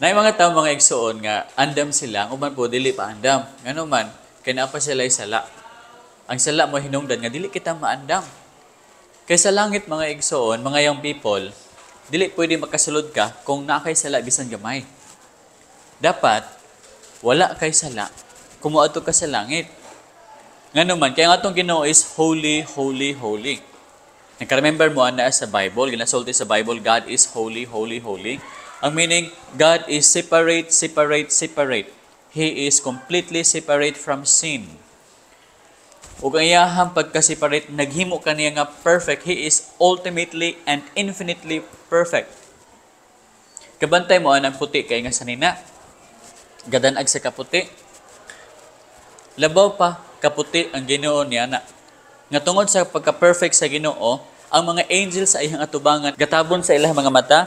Naay mga tao, mga igsuon, nga andam sila, ang uban po dili pa andam. Ngano man, kay naa pa sila sala. Ang sala mo hinungdan nga dili kita maandam. Kay sa langit, mga igsuon, mga young people, dili pwede makasulod ka kung naa kay sala bisan gamay. Dapat wala kay sala kung moadto ka sa langit. Ngano man, kay ang atong Ginoo is holy, holy, holy. Naka-remember mo ana sa Bible, ginasulti sa Bible, God is holy, holy, holy. Ang meaning, God is separate, separate, separate. He is completely separate from sin. Ug ang iyahang pagka-separate, naghimo kaniya nga perfect. He is ultimately and infinitely perfect. Kabantay mo anang puti kay nga sanina. Gadanag sa kaputi. Labaw pa kaputi ang Ginoo niya na. Nga tungod sa pagka-perfect sa Ginoo, ang mga angels sa iyang atubangan gatabon sa ilang mga mata,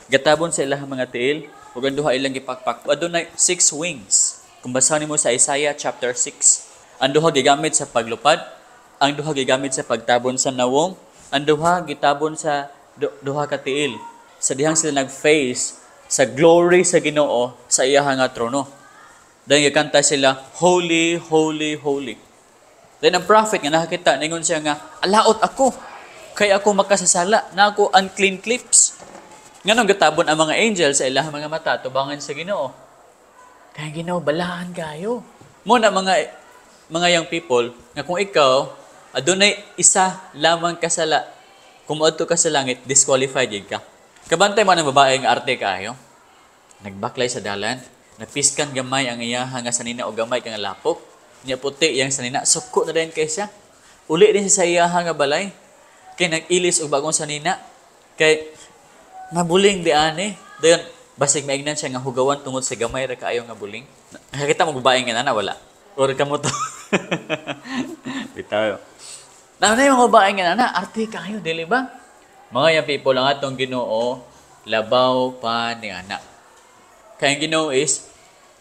gatabon sa ilang mga tiil, ug ang duha ilang gipakpak. Adunay six wings. Kung basahon nimo sa Isaiah chapter 6, ang duha gigamit sa paglupad, ang duha gigamit sa pagtabon sa nawong, ang duha gitabon sa duha ka tiil. Sa dihang sila nag-face sa glory sa Ginoo sa iyang nga trono. Dahil gikanta sila, "Holy, holy, holy." Then ang prophet nga nakakita, ningon siya nga, "Alaot ako, kay ako makasasala, na ako unclean lips." Nganong gatabon ang mga angels sa ilang mga mata, tubangan sa Ginoo? Kay Ginoo, balaan kayo. Mo na mga young people, nga kung ikaw, adunay isa lamang kasala, kung moadto ka sa langit, disqualified gid ka. Kabantay mo ng babae nga arte kayo. Nagbaklay sa dalan, napiskan gamay ang iyaha nga sanina o gamay ka nga lapok. Nya puti iyang sanina, suko na din kay siya. Uli din siya sa iyaha nga balay. Kay nag-ilis og bagong sanina. Kay mabuling di ani. Dayon basig maignan siya nga hugawan tungod sa gamay ra kaayo nga buling. Nakakita mo babae nga nana, wala? Or kamo to. Bitaw. Na na yung mga babae nga nana, arte kayo, dili ba? Mga young people, ang atong Ginoo labaw pa ni ana. Kaya ang Ginoo is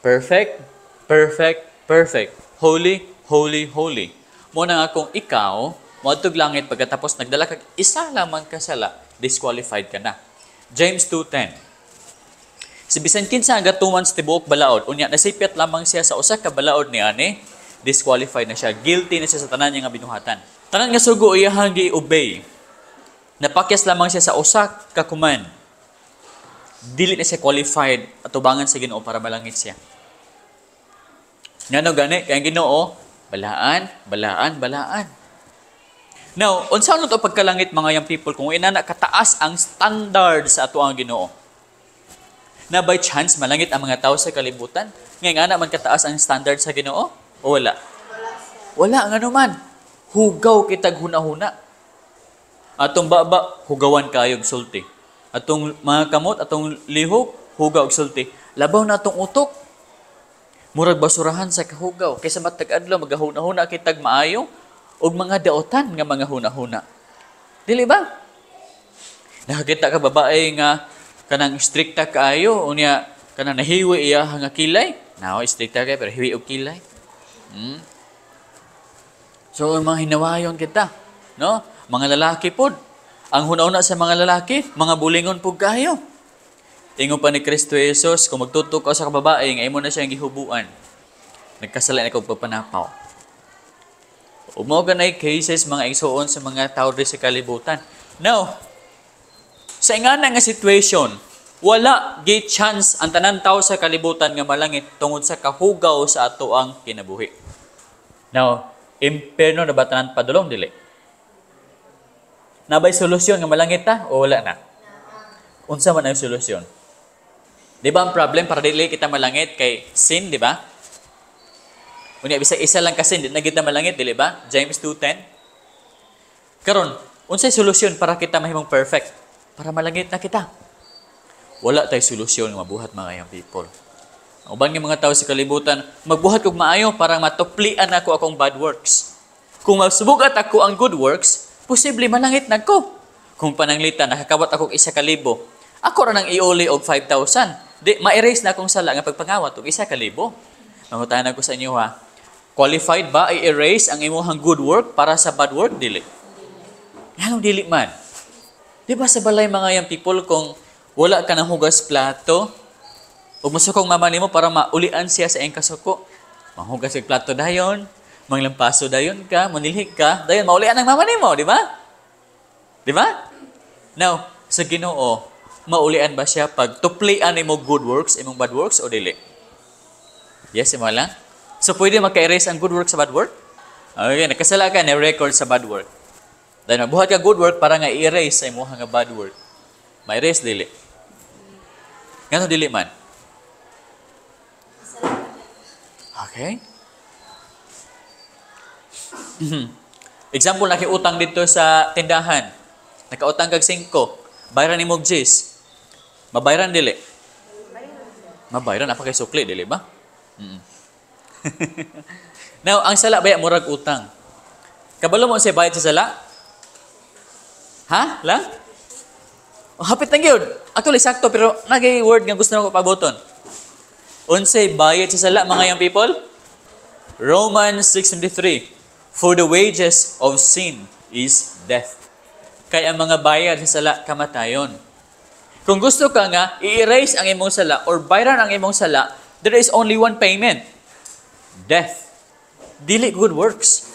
perfect, perfect, perfect. Holy, holy, holy. Mo na nga kung ikaw, moadtog langit pagkatapos nagdala kag isa lamang kasala, disqualified ka na. James 2:10. Si bisan kinsa ang gatuman sa tibuok balaod, unya nasipyat lamang siya sa usa ka balaod ni ani, disqualified na siya, guilty na siya sa tanan niya nga binuhatan. Tanan nga sugo iyahang gi-obey. Napakyas lamang siya sa usa ka command. Dili na siya qualified atubangan sa Ginoo para malangit siya. Ngano gani? Kay ang Ginoo balaan, balaan, balaan. Now, unsa to pagkalangit, mga young people, kung inana kataas ang standard sa ato ang Ginoo? Na by chance malangit ang mga tao sa kalibutan? Ngayon nga man kataas ang standard sa Ginoo? O wala? Wala, sir. Wala, ngano man. Hugaw kitag huna-huna. Atong baba, hugawan kayo og sulti. Atong mga kamot, atong lihok, hugaw og sulti. Labaw na atong utok. Murag basurahan sa kahugaw. Kaysa matag adlaw magahuna-huna kitag maayo og mga daotan nga mga huna-huna. Dili ba? Nakakita ka babae nga kanang strikta kaayo, unya kanang nahiwi iya nga kilay. Now, strikta kay pero hiwi og kilay. So mga hinawayon kita, no? Mga lalaki pod. Ang huna-huna sa mga lalaki, mga bulingon pud kayo. Ingon pa ni Kristo Jesus, kung magtutok ka sa kababae, nga imo na siyang gihubuan, nagkasala na kog pagpanapaw. Ug mao ganay cases, mga igsuon, sa mga tao diri sa kalibutan. Now, sa ingana nga situation, wala gi chance ang tanan tao sa kalibutan nga malangit tungod sa kahugaw sa ato ang kinabuhi. Now, impierno na ba tanan padulong, dili? Nabay solusyon nga malangit ta o wala na? Unsa man ang solusyon? Di ba ang problem para dili kita malangit kay sin, di ba? Unya bisag isa lang ka sin, di na kita malangit, dili ba? James 2:10. Karon, unsay solusyon para kita mahimong perfect? Para malangit na kita. Wala tay solusyon nga mabuhat, mga young people. Ang uban nga mga tao sa kalibutan, magbuhat kog maayo para matuplian ako akong bad works. Kung magsubugat ako ang good works, posible malangit na ko. Kung pananglitan, nakakawat ako og 1,000. Ako ra nang iuli og 5,000. Di, ma-erase na akong sala nga pagpangawat og 1,000. Mangutana ko sa inyo ha. Qualified ba i-erase ang imuhang good work para sa bad work? Dili. Nganong dili man? Di ba sa balay, mga young people, kung wala ka nang hugas plato, Ug musuko ang mama nimo para maulian siya sa iyang kasuko. Manghugas og plato dayon, manglampaso dayon ka, manilhig ka, dayon maulian ang mama nimo, di ba? Di ba? Now, sa Ginoo, maulian ba siya pag tuplian nimo good works, imong bad works o dili? Yes, imo lang? So pwede maka-erase ang good work sa bad work? Okay, nakasala ka na record sa bad work. Dahil magbuhat ka good work para nga i-erase sa imong nga bad work. Ma-erase dili? Ngano dili man? Okay. Example, nakiutang dito sa tindahan. Nakautang kag 5. Bayaran nimo og 10. Mabayaran dili? Mabayaran apa kay sukli dili ba? Now, ang sala baya murag utang. Kabalo mo sa bayad sa sala? Ha? Lang? Oh, hapit na gyud. Actually sakto pero nagay word nga gusto nako pabuton. Unsay bayad sa sala, mga young people? Romans 6:23. For the wages of sin is death. Kay ang mga bayad sa sala kamatayon. Kung gusto ka nga i-erase ang imong sala or bayaran ang imong sala, there is only one payment. Death. Dili good works.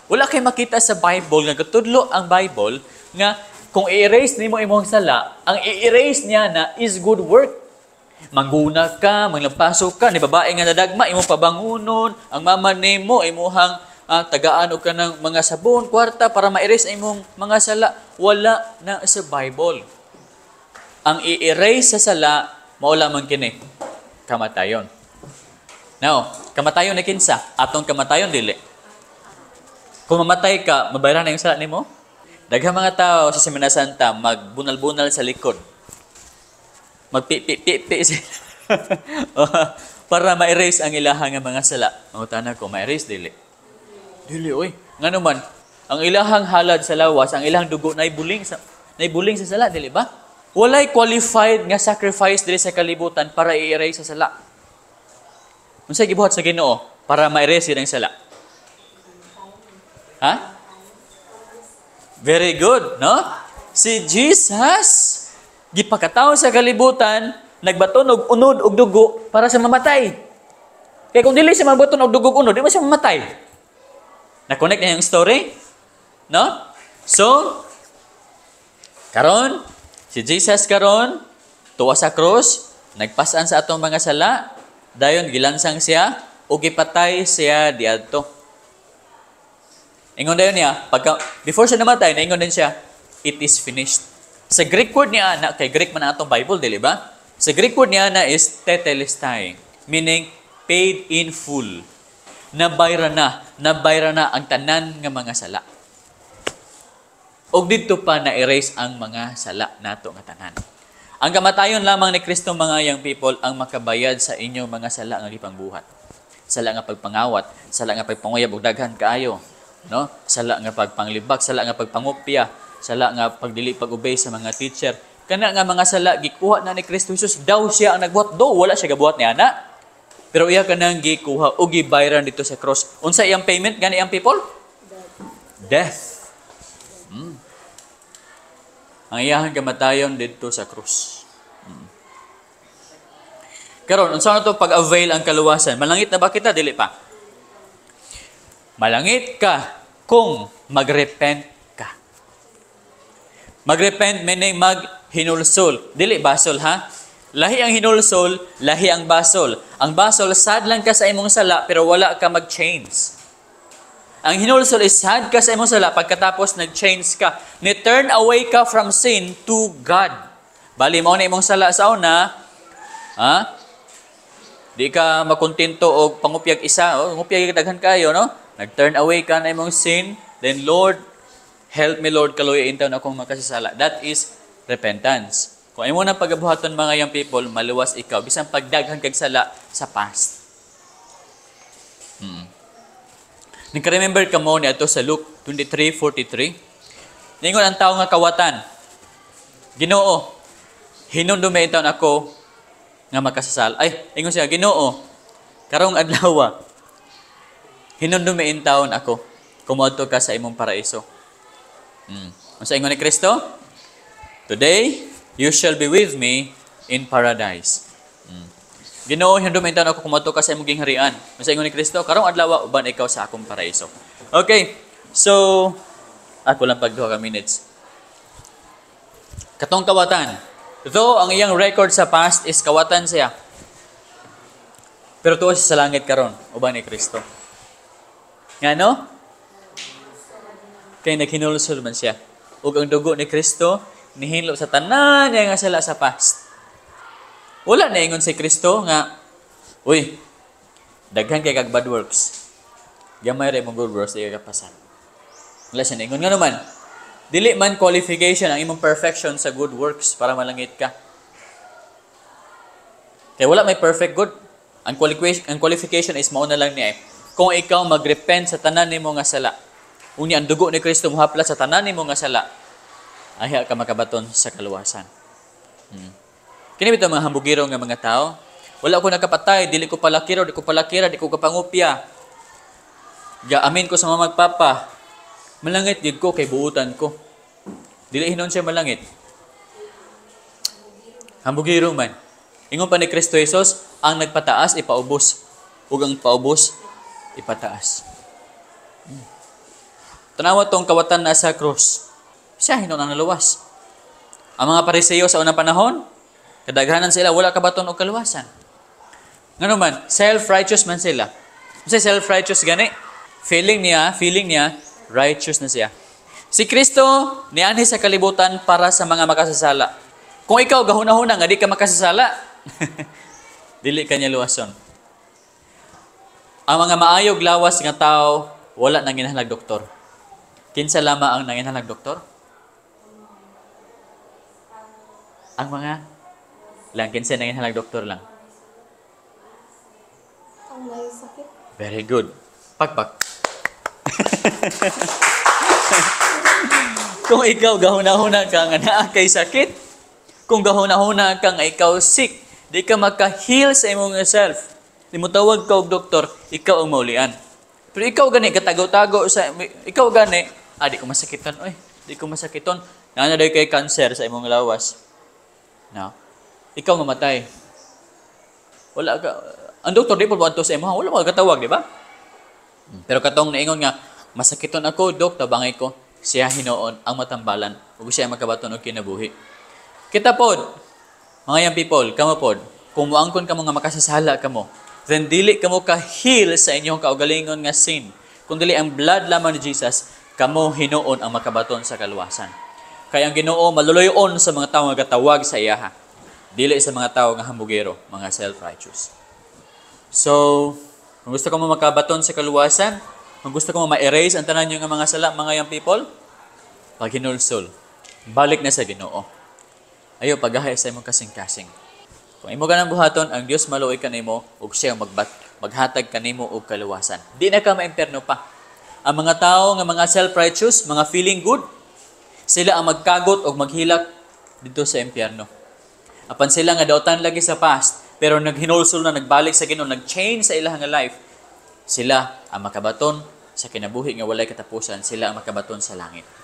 Wala kay makita sa Bible nga gatudlo ang Bible nga kung i-erase nimo imong sala, ang i-erase niya na is good work. Mangguna ka, manglampaso ka, ni babae nga nadagma, imong pabangunon, ang mama nimo, imuhang tagaan og kanang mga sabon, kwarta para ma-erase ang imong mga sala. Wala na sa Bible. Ang i-erase sa sala, mao lamang kini, kamatayon. Now, kamatayon ni kinsa? Atong kamatayon dili. Kung mamatay ka, mabayaran na yung sala nimo? Daghang mga tao sa Semana Santa magbunal-bunal sa likod. Magpi-pi-pi-pi sila para ma-erase ang ilahang nga mga sala. Mangutana ko, ma-erase dili? Dili oy. Ngano man, ang ilahang halad sa lawas, ang ilahang dugo naibuling sa sala, dili ba? Walay qualified nga sacrifice diri sa kalibutan para i-erase sa sala. Unsay gibuhat sa Ginoo para ma-erase ang sala? Ha? Very good, no? Si Jesus gipakatawo sa kalibutan, nagbaton og unod og dugo para sa mamatay. Kay kung dili siya mabaton og dugo og unod, di ba siya mamatay? Na-connect na yung story? No? So, karon, si Jesus karon, tuwa sa krus, nagpasan sa atong mga sala, dayon gilansang siya, ug gipatay siya diadto. Ingon dayon niya, pagka, before siya namatay, naingon din siya, "It is finished." Sa Greek word niya, na, kay Greek man ang atong Bible, dili ba? Sa Greek word niya na is tetelestai, meaning paid in full. Nabayra na ang tanan nga mga sala. Og didto pa na-erase ang mga sala nato nga tanan. Ang kamatayon lamang ni Kristo, mga young people, ang makabayad sa inyong mga sala nga gipangbuhat. Sala nga pagpangawat, sala nga pagpanguyab og daghan kaayo, no? Sala nga pagpanglibak, sala nga pagpangupya, sala nga pagdili pag-obey sa mga teacher. Kana nga mga sala gikuha na ni Kristo Jesus, daw siya ang nagbuhat, do wala siya gabuhat ni ana. Pero iya kanang gikuha og gibayaran dito sa cross. Unsa iyang payment gani ang people? Death. Ang iyahang kamatayon didto sa krus. Karon, unsa na to pag-avail ang kaluwasan? Malangit na ba kita? Dili pa. Malangit ka kung magrepent ka. Magrepent meaning maghinulsol. Dili basol ha? Lahi ang hinulsol, lahi ang basol. Ang basol, sad lang ka sa imong sala pero wala ka mag-change. Ang hinulsol is sad ka sa imong sala pagkatapos nag-change ka. Ni-turn away ka from sin to God. Bali mo na imong sala sa una, ha? Di ka makontento og pangupyag isa, oh, ngupyag ka daghan kayo, no? Nag-turn away ka na imong sin, then "Lord, help me Lord, kaluoy intawon akong makasasala." That is repentance. Kung imo na pagabuhaton, mga young people, maluwas ikaw bisan pagdaghan kag sala sa past. Nagka-remember ka mo ni ato sa Luke 23:43? Ningon ang tao nga kawatan, "Ginoo, hinumdumi intawon ako nga makasasala." Ay, ingon siya, "Ginoo, karong adlaw, hinumdumi intawon ako kung moadto ka sa imong paraiso." Unsa ingon ni Kristo? "Today, you shall be with me in paradise." Ginoo, hinumduma intawon ako kung moadto ka sa imong gingharian. Unsa ingon ni Kristo? Karong adlaw uban ikaw sa akong paraiso. Okay. So, ako lang pag 2 ka minutes. Katong kawatan. Though ang iyang record sa past is kawatan siya. Pero tuwa siya sa langit karon uban ni Kristo. Ngano? Kay naghinulsol man siya. Ug ang dugo ni Kristo nihinlo sa tanan niya nga sala sa past. Wala na ingon si Kristo nga, "Uy, daghan kay kag bad works. Gamay ra imong good works, di ka kapasar." Wala siya naingon. Nga naman, dili man qualification ang imong perfection sa good works para malangit ka. Kaya wala may perfect good. Ang qualification is mao na lang niya eh. Kung ikaw magrepent sa tanan nimo nga sala, unya ang dugo ni Kristo mohaplas sa tanan nimo nga sala, ayha ka makabaton sa kaluwasan. Kini bitaw mga hambugiro nga mga tao, "Wala ko nakapatay, dili ko palakiro, di ko palakira, di ko kapangupya. Gaamin ko sa mga magpapa. Malangit gid ko kay buutan ko." Dili hinon siya malangit. Hambugiro man. Ingon pa ni Kristo Jesus, ang nagpataas ipaubos ug ang paubos ipataas. Tanawa tong kawatan na sa krus. Siya hinon ang naluwas. Ang mga Pariseo sa unang panahon, kadaghanan sila wala kabaton og kaluwasan. Ngano man, self-righteous man sila. Unsa self-righteous gani? Feeling niya, righteous na siya. Si Kristo nianhi sa kalibutan para sa mga makasasala. Kung ikaw gahuna-huna nga di ka makasasala, dili ka niya luwason. Ang mga maayog lawas nga tao wala nang ginahanglag doktor. Kinsa lamang ang nanginahanglag doktor? Ang mga lang, kinsa nanginahanglag doktor lang? Ang may sakit. Very good. Pakpak. Kung ikaw gahuna-huna ka nga naa kay sakit, kung gahuna-huna ka nga ikaw sick, di ka maka-heal sa imong self. Di mo tawag ka og doktor, ikaw ang maulian. Pero ikaw gani katago-tago sa ikaw gani, "Ah, di ko masakiton oy, di ko masakiton." Naa na kay cancer sa imong lawas. No. Ikaw mamatay. Wala ka, ang doktor di po moadto sa imo, wala mo katawag, di ba? Pero katong naingon nga, "Masakiton ako, dok, tabangay ko," siya hinuon ang matambalan ug siya ang makabaton og kinabuhi. Kita pod, mga young people, kamo pod, kung muangkon kamo nga makasasala kamo, then dili kamo ka-heal sa inyong kaugalingon nga sin. Kung dili ang blood lamang ni Jesus, kamo hinuon ang makabaton sa kaluwasan. Kaya ang Ginoo maluluyon sa mga tawo nga gatawag sa iyaha. Dili sa mga tawo nga hambugero, mga self-righteous. So, kung gusto ko mo makabaton sa kaluwasan, kung gusto ko mo ma-erase ang tanan nga mga sala, mga young people, paghinulsol, balik na sa Ginoo. Ayo pagahay sa imong kasing-kasing. Kung imo ganang buhaton, ang Dios maluoy kanimo ug siya ang maghatag kanimo og kaluwasan. Di na ka maimpierno pa. Ang mga tao nga mga self-righteous, mga feeling good, sila ang magkagot og maghilak dito sa impyerno. Apan sila nga dautan lagi sa past, pero naghinulsol na, nagbalik sa Ginoo, nag-change sa ilang nga life, sila ang makabaton sa kinabuhi nga walay katapusan, sila ang makabaton sa langit.